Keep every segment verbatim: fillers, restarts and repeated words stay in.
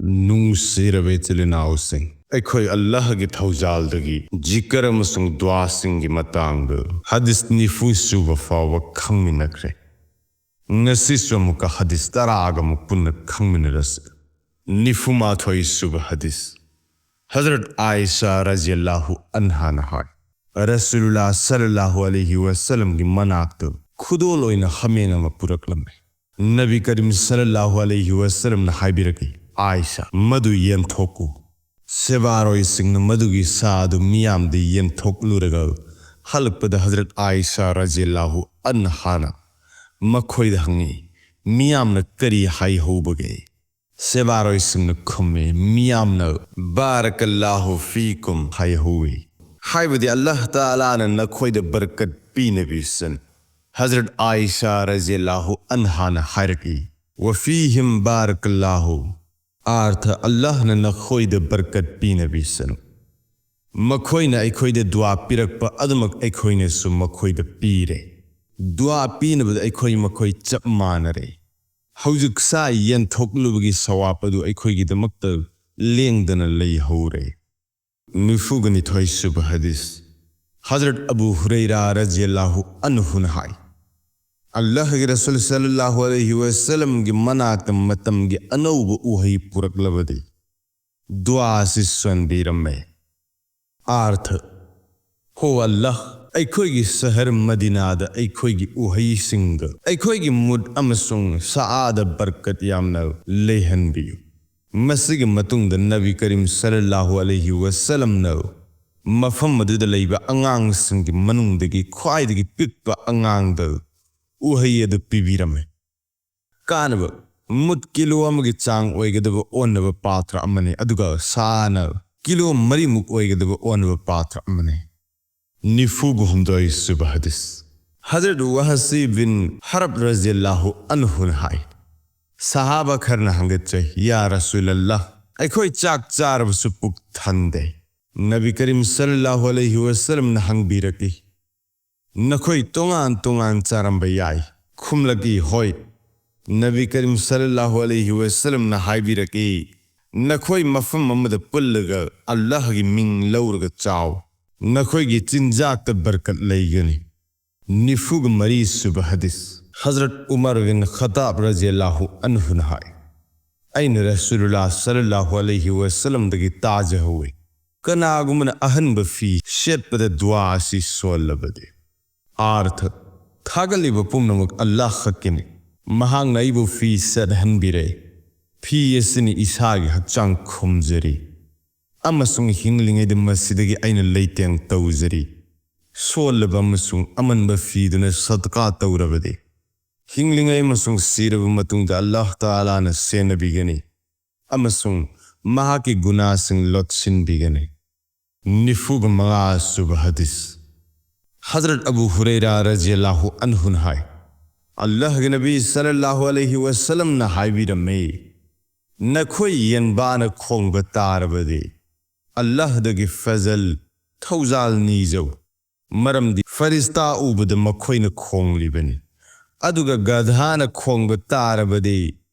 ꯅꯨꯡꯁꯤꯔꯕ ꯏꯆꯤꯜ ꯏꯅꯥꯎꯁꯤꯡ, ꯑꯩꯈꯣꯏ ꯑꯜꯂꯥꯍꯒꯤ ꯊꯧꯖꯥꯜꯗꯒꯤ ꯖꯤꯀꯔ ꯑꯃꯁꯨꯡ ꯗꯨꯋꯥꯁꯤꯡꯒꯤ ꯃꯇꯥꯡꯗ ꯍꯗꯤꯁ ꯅꯤꯐꯨ ꯁꯨꯕ ꯐꯥꯎꯕ ꯈꯪꯃꯤꯟꯅꯈ꯭ꯔꯦ꯫ ꯉꯁꯤꯁꯨ ꯑꯃꯨꯛꯀ ꯍꯗꯤꯁ ꯇꯔꯥꯒ ꯑꯃꯨꯛ ꯄꯨꯟꯅ ꯈꯪꯃꯤꯟꯅꯔꯁꯤ꯫ ꯅꯤꯐꯨ ꯃꯥꯊꯣꯏ ꯁꯨꯕ ꯍꯗꯤꯁ꯫ ꯍꯖꯔꯠ ꯑꯥꯏꯁꯥ ꯔꯖꯤꯌꯜꯂꯥꯍꯨ ꯑꯟꯍꯥꯅ ꯍꯥꯏ, ꯔꯁꯨꯂꯨꯜꯂꯥ ꯁꯜꯂꯜꯂꯥꯍꯨ ꯑꯂꯩꯍꯤ ꯋꯁꯜꯂꯝꯒꯤ ꯃꯅꯥꯛꯇ ꯈꯨꯗꯣꯜ ꯑꯣꯏꯅ ꯍꯥꯃꯦꯡ ꯑꯃ ꯄꯨꯔꯛꯂꯝꯃꯤ꯫ ꯅꯕꯤ ꯀꯔꯤꯝ ꯁꯜꯂꯜꯂꯥꯍꯨ ꯑꯂꯩꯍꯤ ꯋꯁꯜꯂꯝꯅ ꯍꯥꯏꯕꯤꯔꯛꯏ, "ꯑꯥꯏꯁꯥ, ꯃꯗꯨ ꯌꯦꯟꯊꯣꯛꯎ"꯫ ꯁꯦꯕꯥꯔꯣꯏꯁꯤꯡꯅ ꯃꯗꯨꯒꯤ ꯁꯥ ꯑꯗꯨ ꯃꯤꯌꯥꯝꯗ ꯌꯦꯟꯊꯣꯛꯂꯨꯔꯒ ꯍꯜꯂꯛꯄꯗ ꯍꯖꯔꯠ ꯑꯥꯏꯁꯥ ꯔꯖꯤꯌꯜꯂꯥꯍꯨ ꯑꯟꯍꯥꯅ ꯃꯈꯣꯏꯗ ꯍꯪꯉꯤ, "ꯃꯤꯌꯥꯝꯅ ꯀꯔꯤ ꯍꯥꯏꯍꯧꯕꯒꯦ?" ꯁꯦꯕꯥꯔꯣꯏꯁꯤꯡꯅ ꯈꯨꯝꯃꯤ, "ꯃꯤꯌꯥꯝꯅ 'ꯕꯥꯔꯀꯜꯂꯥꯍꯨ ꯐꯤꯀꯨꯝ' ꯍꯥꯏꯍꯧꯋꯤ"꯫ ꯍꯥꯏꯕꯗꯤ, "ꯑꯜꯂꯥꯍ ꯇꯥꯂꯥꯅ ꯅꯈꯣꯏꯗ ꯕꯔꯀꯠ ꯄꯤꯅꯕꯤꯁꯅꯨ"꯫ ꯍꯖꯔꯠ ꯑꯥꯏꯁꯥ ꯔꯖꯤꯌꯜꯂꯥꯍꯨ ꯑꯟꯍꯥꯅ ꯍꯥꯏꯔꯛꯏ, "ꯋꯐꯤꯍꯤꯝ ꯕꯥꯔꯀꯜꯂꯥꯍꯨ"꯫ ꯑꯥꯔꯊ, "ꯑꯜꯂꯥꯍꯅ ꯅꯈꯣꯏꯗ ꯕꯔꯀꯠ ꯄꯤꯅꯕꯤꯁꯅꯨ"꯫ ꯃꯈꯣꯏꯅ ꯑꯩꯈꯣꯏꯗ ꯗꯨꯋꯥ ꯄꯤꯔꯛꯄ ꯑꯗꯨꯃꯛ ꯑꯩꯈꯣꯏꯅꯁꯨ ꯃꯈꯣꯏꯗ ꯄꯤꯔꯦ꯫ ꯗꯨꯋꯥ ꯄꯤꯅꯕꯗ ꯑꯩꯈꯣꯏ ꯃꯈꯣꯏ ꯆꯞ ꯃꯥꯟꯅꯔꯦ꯫ ꯍꯧꯖꯤꯛ ꯁꯥ ꯌꯦꯟꯊꯣꯛꯂꯨꯕꯒꯤ ꯁꯋꯥꯕ ꯑꯗꯨ ꯑꯩꯈꯣꯏꯒꯤꯗꯃꯛꯇ ꯂꯦꯡꯗꯅ ꯂꯩꯍꯧꯔꯦ꯫ ꯅꯤꯐꯨꯒ ꯅꯤꯊꯣꯏ ꯁꯨꯕ ꯍꯗꯤꯁ꯫ ꯍꯖꯔꯠ ꯑꯕꯨ ꯍꯨꯔꯩꯔꯥ ꯔꯖꯤꯌꯜꯂꯥꯍꯨ ꯑꯟꯍꯨꯅ ꯍꯥꯏ, "ꯑꯜꯂꯥꯍꯒꯤ ꯔꯁꯨꯜ ꯁꯜꯂꯜꯂꯥꯍꯨ ꯑꯂꯩꯍꯤ ꯋꯁꯜꯂꯝꯒꯤ ꯃꯅꯥꯛꯇ ꯃꯇꯝꯒꯤ ꯑꯅꯧꯕ ꯎꯍꯩ ꯄꯨꯔꯛꯂꯕꯗꯤ ꯗꯨꯋꯥ ꯑꯁꯤ ꯁꯣꯟꯕꯤꯔꯝꯃꯦ"꯫ ꯑꯥꯔꯊ, "ꯍꯣ ꯑꯜꯂꯥꯍ, ꯑꯩꯈꯣꯏꯒꯤ ꯁꯍꯔ ꯃꯗꯤꯅꯥꯗ ꯑꯩꯈꯣꯏꯒꯤ ꯎꯍꯩꯁꯤꯡꯗ ꯑꯩꯈꯣꯏꯒꯤ ꯃꯨꯠ ꯑꯃꯁꯨꯡ ꯁꯥꯗ ꯕꯔꯀꯠ ꯌꯥꯝꯅ ꯂꯩꯍꯟꯕꯤꯌꯨ"꯫ ꯃꯁꯤꯒꯤ ꯃꯇꯨꯡꯗ ꯅꯕꯤ ꯀꯔꯤꯝ ꯁꯜꯂꯜꯂꯥꯍꯨ ꯑꯂꯩꯍꯤ ꯋꯁꯜꯂꯝꯅ ꯃꯐꯝ ꯑꯗꯨꯗ ꯂꯩꯕ ꯑꯉꯥꯡꯁꯤꯡꯒꯤ ꯃꯅꯨꯡꯗꯒꯤ ꯈ꯭ꯋꯥꯏꯗꯒꯤ ꯄꯤꯛꯄ ꯑꯉꯥꯡꯗ ꯎꯍꯩ ꯑꯗꯨ ꯄꯤꯕꯤꯔꯝꯃꯤ꯫ ꯀꯥꯟꯅꯕ: ꯃꯨꯠ ꯀꯤꯂꯣ ꯑꯃꯒꯤ ꯆꯥꯡ ꯑꯣꯏꯒꯗꯕ ꯑꯣꯟꯅꯕ ꯄꯥꯇ꯭ꯔ ꯑꯃꯅꯤ, ꯑꯗꯨꯒ ꯁꯥꯅ ꯀꯤꯂꯣ ꯃꯔꯤꯃꯨꯛ ꯑꯣꯏꯒꯗꯕ ꯑꯣꯟꯅꯕ ꯄꯥꯇ꯭ꯔ ꯑꯃꯅꯤ꯫ ꯅꯤꯐꯨꯒ ꯍꯨꯝꯗꯣꯏ ꯁꯨꯕ ꯍꯗꯤꯁ꯫ ꯍꯖꯔꯠ ꯋꯥꯍꯁꯤ ꯕꯤꯟ ꯍꯔꯕ ꯔꯖꯤꯌꯜꯂꯥꯍꯨ ꯑꯟꯍꯨꯅ ꯍꯥꯏ, ꯁꯍꯥꯕꯥ ꯈꯔꯅ ꯍꯪꯒꯠꯆꯩ, "ꯌꯥ ꯔꯁꯨꯂꯜꯂꯥꯍ, ꯑꯩꯈꯣꯏ ꯆꯥꯛ ꯆꯥꯔꯕꯁꯨ ꯄꯨꯛ ꯊꯟꯗꯦ"꯫ ꯅꯕꯤ ꯀꯔꯤꯝ ꯁꯜꯂꯜꯂꯥꯍꯨ ꯑꯂꯩꯍꯤ ꯋꯁꯜꯂꯝꯅ ꯍꯪꯕꯤꯔꯛꯏ, "ꯅꯈꯣꯏ ꯇꯣꯉꯥꯟ ꯇꯣꯉꯥꯟ ꯆꯥꯔꯝꯕ ꯌꯥꯏ"꯫ ꯈꯨꯝꯂꯛꯏ, "ꯍꯣꯏ"꯫ ꯅꯕꯤ ꯀꯔꯤꯝ ꯁꯜꯂꯜꯂꯥꯍꯨ ꯑꯂꯩꯍꯤ ꯋꯁꯜꯂꯝꯅ ꯍꯥꯏꯕꯤꯔꯛꯏ, ꯅꯈꯣꯏ ꯃꯐꯝ ꯑꯃꯗ ꯄꯨꯜꯂꯒ ꯑꯜꯂꯥꯍꯒꯤ ꯃꯤꯡ ꯂꯧꯔꯒ ꯆꯥꯎ꯫ ꯅꯈꯣꯏꯒꯤ ꯆꯤꯟꯖꯥꯛꯇ ꯕꯔꯀꯠ ꯂꯩꯒꯅꯤ꯫ ꯅꯤꯐꯨꯒ ꯃꯔꯤ ꯁꯨꯕ ꯍꯗꯤꯁ꯫ ꯍꯖꯔꯠ ꯎꯃꯔ ꯕꯤꯟ ꯈꯠꯇꯥꯕ ꯔꯖꯤꯌꯜꯂꯥꯍꯨ ꯑꯟꯍꯨꯅ ꯍꯥꯏ, ꯑꯩꯅ ꯔꯁꯨꯂꯨꯜꯂꯥꯍ ꯁꯜꯂꯜꯂꯥꯍꯨ ꯑꯂꯩꯍꯤ ꯋꯁꯜꯂꯝꯗꯒꯤ ꯇꯥꯖꯍꯧꯏ, ꯀꯅꯥꯒꯨꯝꯕꯅ ꯑꯍꯟꯕ ꯐꯤ ꯁꯦꯠꯄꯗ ꯗꯨꯋꯥ ꯑꯁꯤ ꯁꯣꯜꯂꯕꯗꯤ꯫ ꯑꯥꯔꯊ: ꯊꯥꯒꯠꯂꯤꯕ ꯄꯨꯝꯅꯃꯛ ꯑꯜꯂꯥꯍ ꯈꯛꯀꯤꯅꯤ꯫ ꯃꯍꯥꯛꯅ ꯑꯩꯕꯨ ꯐꯤ ꯁꯦꯠꯍꯟꯕꯤꯔꯦ꯫ ꯐꯤ ꯑꯁꯤꯅ ꯏꯁꯥꯒꯤ ꯍꯛꯆꯥꯡ ꯈꯨꯝꯖꯔꯤ ꯑꯃꯁꯨꯡ ꯍꯤꯡꯂꯤꯉꯩꯗ ꯃꯁꯤꯗꯒꯤ ꯑꯩꯅ ꯂꯩꯇꯦꯡ ꯇꯧꯖꯔꯤ꯫ ꯁꯣꯜꯂꯕ ꯑꯃꯁꯨꯡ ꯑꯃꯟꯕ ꯐꯤꯗꯨꯅ ꯁꯗꯀꯥ ꯇꯧꯔꯕꯗꯤ, ꯍꯤꯡꯂꯤꯉꯩ ꯑꯃꯁꯨꯡ ꯁꯤꯔꯕ ꯃꯇꯨꯡꯗ ꯑꯜꯂꯥꯍ ꯇꯥꯂꯥꯅ ꯁꯦꯟꯅꯕꯤꯒꯅꯤ ꯑꯃꯁꯨꯡ ꯃꯍꯥꯛꯀꯤ ꯒꯨꯅꯥꯁꯤꯡ ꯂꯣꯠꯁꯤꯟꯕꯤꯒꯅꯤ꯫ ꯅꯤꯐꯨꯒ ꯃꯉꯥ ꯁꯨꯕ ꯍꯗꯤꯁ꯫ ꯍꯖꯔꯠ ꯑꯕꯨ ꯍꯨꯔꯩꯔꯥ ꯔꯖꯤꯌꯜꯂꯥꯍꯨ ꯑꯟꯍꯨꯅ ꯍꯥꯏ, ꯑꯜꯂꯥꯍꯒꯤ ꯅꯕꯤ ꯁꯜꯂꯜꯂꯥꯍꯨ ꯑꯂꯩꯍꯤ ꯋꯁꯜꯂꯝꯅ ꯍꯥꯏꯕꯤꯔꯝꯃꯤ, ꯅꯈꯣꯏ ꯌꯦꯟꯕꯥꯅ ꯈꯣꯡꯕ ꯇꯥꯔꯕꯗꯤ, ꯑꯜꯂꯥꯍꯗꯒꯤ ꯐꯖꯜ, ꯊꯧꯖꯥꯜ ꯅꯤꯖꯧ, ꯃꯔꯝꯗꯤ ꯐꯔꯤꯁꯇꯥ ꯎꯕꯗ ꯃꯈꯣꯏꯅ ꯈꯣꯡꯂꯤꯕꯅꯤ꯫ ꯑꯗꯨꯒ ꯒꯙꯥꯅ ꯈꯣꯡꯕ ꯇꯥꯔꯕꯗꯤ,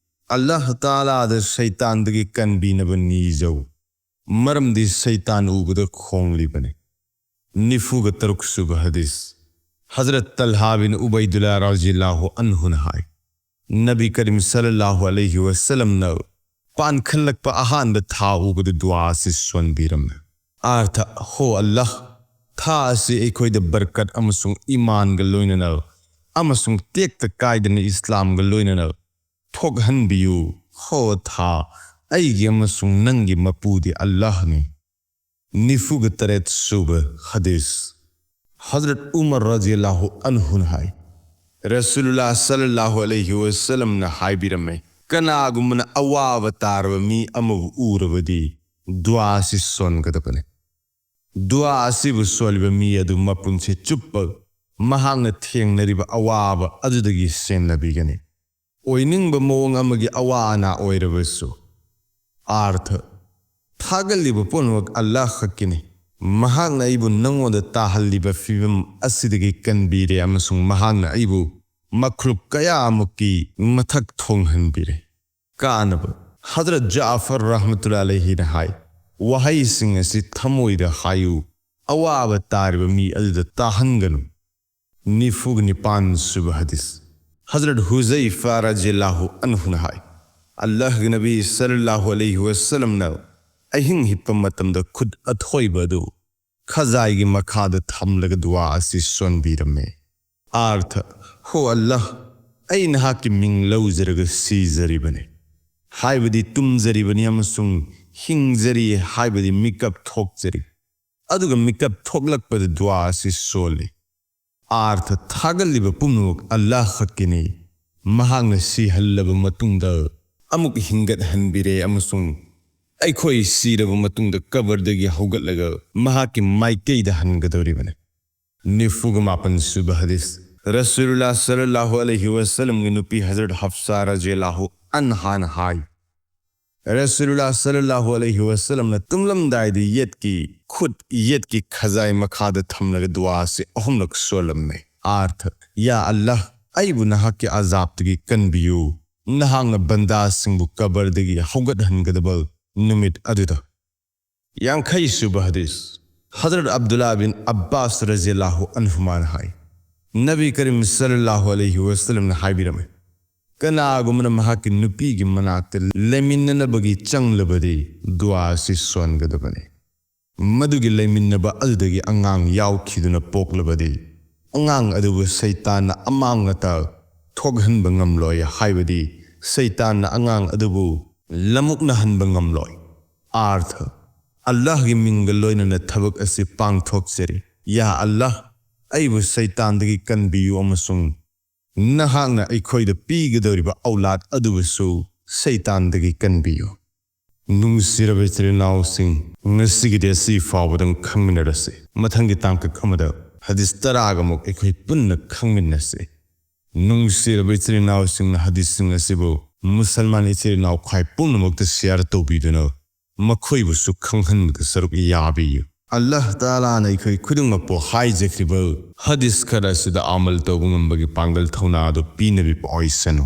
ꯑꯜꯂꯥꯍ ꯇꯥꯂꯥꯗ ꯁꯩꯇꯥꯟꯗꯒꯤ ꯀꯟꯕꯤꯅꯕ ꯅꯤꯖꯧ, ꯃꯔꯝꯗꯤ ꯁꯩꯇꯥꯟ ꯎꯕꯗ ꯈꯣꯡꯂꯤꯕꯅꯤ꯫ ꯅꯤꯐꯨꯒ ꯇꯔꯨꯛ ꯁꯨꯕ ꯍꯗꯤꯁ꯫ ꯍꯖꯔꯠ ꯇꯜꯍꯥ ꯕꯤꯟ ꯎꯕꯩꯗꯨꯜꯂꯥ ꯔꯖꯤꯌꯜꯂꯥꯍꯨ ꯑꯟꯍꯨꯅ ꯍꯥꯏ, ꯅꯕꯤ ꯀꯔꯤꯝ ꯁꯜꯂꯜꯂꯥꯍꯨ ꯑꯂꯩꯍꯤ ꯋꯁꯜꯂꯝꯅ ꯄꯥꯟꯈꯠꯂꯛꯄ ꯑꯍꯥꯟꯕ ꯊꯥ ꯎꯕꯗ ꯗꯨꯋꯥ ꯑꯁꯤ ꯁꯣꯟꯕꯤꯔꯝꯃꯤ꯫ ꯑꯥꯔꯊ: ꯍꯣ ꯑꯜꯂꯥꯍ, ꯊꯥ ꯑꯁꯤ ꯑꯩꯈꯣꯏꯗ ꯕꯔꯀꯠ ꯑꯃꯁꯨꯡ ꯏꯃꯥꯟꯒ ꯂꯣꯏꯅꯅ ꯑꯃꯁꯨꯡ ꯇꯦꯛꯇ ꯀꯥꯏꯗꯅ ꯏꯁꯂꯥꯝꯒ ꯂꯣꯏꯅꯅ ꯊꯣꯛꯍꯟꯕꯤꯌꯨ꯫ ꯍꯣ ꯊꯥ, ꯑꯩꯒꯤ ꯑꯃꯁꯨꯡ ꯅꯪꯒꯤ ꯃꯄꯨꯗꯤ ꯑꯜꯂꯥꯍꯅꯤ꯫ ꯅꯤꯐꯨꯒ ꯇꯔꯦꯠ ꯁꯨꯕ ꯍꯗꯤꯁ꯫ ꯍꯖꯔꯠ ꯎꯃꯔ ꯔꯖꯤꯌꯜꯂꯥꯍꯨ ꯑꯟꯍꯨꯅ ꯍꯥꯏ, ꯔꯁꯨꯂꯨꯜꯂꯥꯍ ꯁꯜꯂꯜꯂꯥꯍꯨ ꯑꯂꯩꯍꯤ ꯋꯁꯜꯂꯝꯅ ꯍꯥꯏꯕꯤꯔꯝꯃꯤ, ꯀꯅꯥꯒꯨꯝꯕꯅ ꯑꯋꯥꯕ ꯇꯥꯔꯕ ꯃꯤ ꯑꯃꯕꯨ ꯎꯔꯕꯗꯤ ꯗꯨꯋꯥ ꯑꯁꯤ ꯁꯣꯟꯒꯗꯕꯅꯤ꯫ ꯗꯨꯋꯥ ꯑꯁꯤꯕꯨ ꯁꯣꯜꯂꯤꯕ ꯃꯤ ꯑꯗꯨ ꯃꯄꯨꯟꯁꯤ ꯆꯨꯞꯄ ꯃꯍꯥꯛꯅ ꯊꯦꯡꯅꯔꯤꯕ ꯑꯋꯥꯕ ꯑꯗꯨꯗꯒꯤ ꯁꯦꯟꯅꯕꯤꯒꯅꯤ, ꯑꯣꯏꯅꯤꯡꯕ ꯃꯑꯣꯡ ꯑꯃꯒꯤ ꯑꯋꯥ ꯑꯅꯥ ꯑꯣꯏꯔꯕꯁꯨ꯫ ꯑꯥꯔꯊ: ꯊꯥꯒꯠꯂꯤꯕ ꯄꯨꯝꯅꯃꯛ ꯑꯜꯂꯥꯍ ꯈꯛꯀꯤꯅꯤ꯫ ꯃꯍꯥꯛꯅ ꯑꯩꯕꯨ ꯅꯉꯣꯟꯗ ꯇꯥꯍꯜꯂꯤꯕ ꯐꯤꯕꯝ ꯑꯁꯤꯗꯒꯤ ꯀꯟꯕꯤꯔꯦ ꯑꯃꯁꯨꯡ ꯃꯍꯥꯛꯅ ꯑꯩꯕꯨ ꯃꯈ꯭ꯂꯨꯛ ꯀꯌꯥꯃꯨꯛꯀꯤ ꯃꯊꯛ ꯊꯣꯡꯍꯟꯕꯤꯔꯦ꯫ ꯀꯥꯟꯅꯕ: ꯍꯖꯔꯠ ꯖꯥꯐꯔ ꯔꯍꯃꯇꯨꯜꯂꯥꯍꯤ ꯑꯂꯩꯍꯤꯅ ꯍꯥꯏ, ꯋꯥꯍꯩꯁꯤꯡ ꯑꯁꯤ ꯊꯃꯣꯏꯗ ꯍꯥꯏꯌꯨ, ꯑꯋꯥꯕ ꯇꯥꯔꯤꯕ ꯃꯤ ꯑꯗꯨꯗ ꯇꯥꯍꯟꯒꯅꯨ꯫ ꯅꯤꯐꯨꯒ ꯅꯤꯄꯥꯟ ꯁꯨꯕ ꯍꯗꯤꯁ꯫ ꯍꯖꯔꯠ ꯍꯨꯖꯩꯐꯥ ꯔꯖꯤꯌꯜꯂꯥꯍꯨ ꯑꯟꯍꯨꯅ ꯍꯥꯏ, ꯑꯜꯂꯥꯍꯒꯤ ꯅꯕꯤ ꯁꯜꯂꯜꯂꯥꯍꯨ ꯑꯂꯩꯍꯤ ꯋꯁꯜꯂꯝꯅ ꯑꯍꯤꯡ ꯍꯤꯞꯄ ꯃꯇꯝꯗ ꯈꯨꯠ ꯑꯊꯣꯏꯕ ꯑꯗꯨ ꯈꯖꯥꯏꯒꯤ ꯃꯈꯥꯗ ꯊꯝꯂꯒ ꯗꯨꯋꯥ ꯑꯁꯤ ꯁꯣꯟꯕꯤꯔꯝꯃꯤ꯫ ꯑꯥꯔꯊ: ꯍꯣ ꯑꯜꯂꯥꯍ, ꯑꯩ ꯅꯍꯥꯛꯀꯤ ꯃꯤꯡ ꯂꯧꯖꯔꯒ ꯁꯤꯖꯔꯤꯕꯅꯤ, ꯍꯥꯏꯕꯗꯤ ꯇꯨꯝꯖꯔꯤꯕꯅꯤ ꯑꯃꯁꯨꯡ ꯍꯤꯡꯖꯔꯤ, ꯍꯥꯏꯕꯗꯤ ꯃꯤꯀꯞ ꯊꯣꯛꯆꯔꯤ꯫ ꯑꯗꯨꯒ ꯃꯤꯀꯞ ꯊꯣꯛꯂꯛꯄꯗ ꯗꯨꯋꯥ ꯑꯁꯤ ꯁꯣꯜꯂꯤ꯫ ꯑꯥꯔꯊ: ꯊꯥꯒꯠꯂꯤꯕ ꯄꯨꯝꯅꯃꯛ ꯑꯜꯂꯥꯍ ꯈꯛꯀꯤꯅꯤ꯫ ꯃꯍꯥꯛꯅ ꯁꯤꯍꯜꯂꯕ ꯃꯇꯨꯡꯗ ꯑꯃꯨꯛ ꯍꯤꯡꯒꯠꯍꯟꯕꯤꯔꯦ ꯑꯃꯁꯨꯡ ꯑꯩꯈꯣꯏ ꯁꯤꯔꯕ ꯃꯇꯨꯡꯗ ꯀꯕꯔꯗꯒꯤ ꯍꯧꯒꯠꯂꯒ ꯃꯍꯥꯛꯀꯤ ꯃꯥꯏꯀꯩꯗ ꯍꯟꯒꯗꯧꯔꯤꯕꯅꯤ꯫ ꯅꯤꯐꯨꯒ ꯃꯥꯄꯟ ꯁꯨꯕ ꯍꯗꯤꯁ꯫ ꯔꯁꯨꯂꯨꯜꯂꯥꯍ ꯁꯜꯂꯜꯂꯥꯍꯨ ꯑꯂꯩꯍꯤ ꯋꯁꯜꯂꯝꯒꯤ ꯅꯨꯄꯤ ꯍꯖꯔꯠ ꯍꯐꯁꯥ ꯔꯖꯤꯌꯜꯂꯥꯍꯨ ꯑꯟꯍꯥꯅ ꯍꯥꯏ, ꯔꯁꯨꯂꯨꯜꯂꯥꯍ ꯁꯜꯂꯜꯂꯥꯍꯨ ꯑꯂꯩꯍꯤ ꯋꯁꯜꯂꯝꯅ ꯇꯨꯝꯂꯝꯗꯥꯏꯗ ꯌꯦꯠꯀꯤ ꯈꯨꯠ ꯌꯦꯠꯀꯤ ꯈꯖꯥꯏ ꯃꯈꯥꯗ ꯊꯝꯂꯒ ꯗꯨꯋꯥ ꯑꯁꯤ ꯑꯍꯨꯝꯂꯛ ꯁꯣꯜꯂꯝꯃꯤ꯫ ꯑꯥꯔꯊ: ꯌꯥ ꯑꯜꯂꯥꯍ, ꯑꯩꯕꯨ ꯅꯍꯥꯛꯀꯤ ꯑꯖꯥꯕꯇꯒꯤ ꯀꯟꯕꯤꯌꯨ, ꯅꯍꯥꯛꯅ ꯕꯟꯗꯥꯁꯤꯡꯕꯨ ꯀꯕꯔꯗꯒꯤ ꯍꯧꯒꯠꯍꯟꯒꯗꯕ ꯅꯨꯃꯤꯠ ꯑꯗꯨꯗ꯫ ꯌꯥꯡꯈꯩ ꯁꯨꯕ ꯍꯗꯤꯁ꯫ ꯍꯖꯔꯠ ꯑꯕꯗꯨꯜꯂꯥ ꯕꯤꯟ ꯑꯕꯥꯁ ꯔꯖꯤꯌꯜꯂꯥꯍꯨ ꯑꯟꯍꯨꯃꯥꯅ ꯍꯥꯏ, ꯅꯕꯤ ꯀꯔꯤꯝ ꯁꯜꯂꯜꯂꯥꯍꯨ ꯑꯂꯩꯍꯤ ꯋꯁꯜꯂꯝꯅ ꯍꯥꯏꯕꯤꯔꯝꯃꯤ, ꯀꯅꯥꯒꯨꯝꯕꯅ ꯃꯍꯥꯛꯀꯤ ꯅꯨꯄꯤꯒꯤ ꯃꯅꯥꯛꯇ ꯂꯩꯃꯤꯟꯅꯅꯕꯒꯤ ꯆꯪꯂꯕꯗꯤ ꯗꯨꯋꯥ ꯑꯁꯤ ꯁꯣꯟꯒꯗꯕꯅꯤ꯫ ꯃꯗꯨꯒꯤ ꯂꯩꯃꯤꯟꯅꯕ ꯑꯗꯨꯗꯒꯤ ꯑꯉꯥꯡ ꯌꯥꯎꯈꯤꯗꯨꯅ ꯄꯣꯛꯂꯕꯗꯤ, ꯑꯉꯥꯡ ꯑꯗꯨꯕꯨ ꯁꯩꯇꯥꯟꯅ ꯑꯃꯥꯡ ꯑꯇꯥ ꯊꯣꯛꯍꯟꯕ ꯉꯝꯂꯣꯏ, ꯍꯥꯏꯕꯗꯤ ꯁꯩꯇꯥꯟꯅ ꯑꯉꯥꯡ ꯑꯗꯨꯕꯨ ꯂꯃꯨꯛꯅꯍꯟꯕ ꯉꯝꯂꯣꯏ꯫ ꯑꯥꯔꯊ: ꯑꯜꯂꯥꯍꯒꯤ ꯃꯤꯡꯒ ꯂꯣꯏꯅꯅ ꯊꯕꯛ ꯑꯁꯤ ꯄꯥꯡꯊꯣꯛꯆꯔꯤ꯫ ꯌꯥ ꯑꯜꯂꯥꯍ, ꯑꯩꯕꯨ ꯁꯩꯇꯥꯟꯗꯒꯤ ꯀꯟꯕꯤꯌꯨ ꯑꯃꯁꯨꯡ ꯅꯍꯥꯛꯅ ꯑꯩꯈꯣꯏꯗ ꯄꯤꯒꯗꯧꯔꯤꯕ ꯑꯧꯂꯥꯗ ꯑꯗꯨꯕꯨꯁꯨ ꯁꯩꯇꯥꯟꯗꯒꯤ ꯀꯟꯕꯤꯌꯨ꯫ ꯅꯨꯡꯁꯤꯔꯕ ꯏꯆꯤꯜ ꯏꯅꯥꯎꯁꯤꯡ, ꯉꯁꯤꯒꯤꯗꯤ ꯑꯁꯤ ꯐꯥꯎꯕꯗꯪ ꯈꯪꯃꯤꯟꯅꯔꯁꯤ꯫ ꯃꯊꯪꯒꯤ ꯇꯥꯡꯀꯛ ꯑꯃꯗ ꯍꯗꯤꯁ ꯇꯔꯥꯒ ꯑꯃꯨꯛ ꯑꯩꯈꯣꯏ ꯄꯨꯟꯅ ꯈꯪꯃꯤꯟꯅꯁꯤ꯫ ꯅꯨꯡꯁꯤꯔꯕ ꯏꯆꯤꯜ ꯏꯅꯥꯎꯁꯤꯡꯅ ꯍꯗꯤꯁꯁꯤꯡ ꯑꯁꯤꯕꯨ ꯃꯨꯁꯜꯃꯥꯟ ꯏꯆꯤꯜ ꯏꯅꯥꯎ ꯈ꯭ꯋꯥꯏ ꯄꯨꯝꯅꯃꯛꯇ ꯁꯤꯌꯥꯔ ꯇꯧꯕꯤꯗꯨꯅ ꯃꯈꯣꯏꯕꯨꯁꯨ ꯈꯪꯍꯟꯕꯗ ꯁꯔꯨꯛ ꯌꯥꯕꯤꯌꯨ꯫ ꯑꯜꯂꯥꯍ ꯇꯥꯂꯥꯅ ꯑꯩꯈꯣꯏ ꯈꯨꯗꯤꯡꯃꯛꯄꯨ ꯍꯥꯏꯖꯈ꯭ꯔꯤꯕ ꯍꯗꯤꯁ ꯈꯔ ꯑꯁꯤꯗ ꯑꯃꯜ ꯇꯧꯕ ꯉꯝꯕꯒꯤ ꯄꯥꯡꯒꯜ ꯊꯧꯅꯥ ꯑꯗꯨ ꯄꯤꯅꯕꯤꯕ ꯑꯣꯏꯁꯅꯨ꯫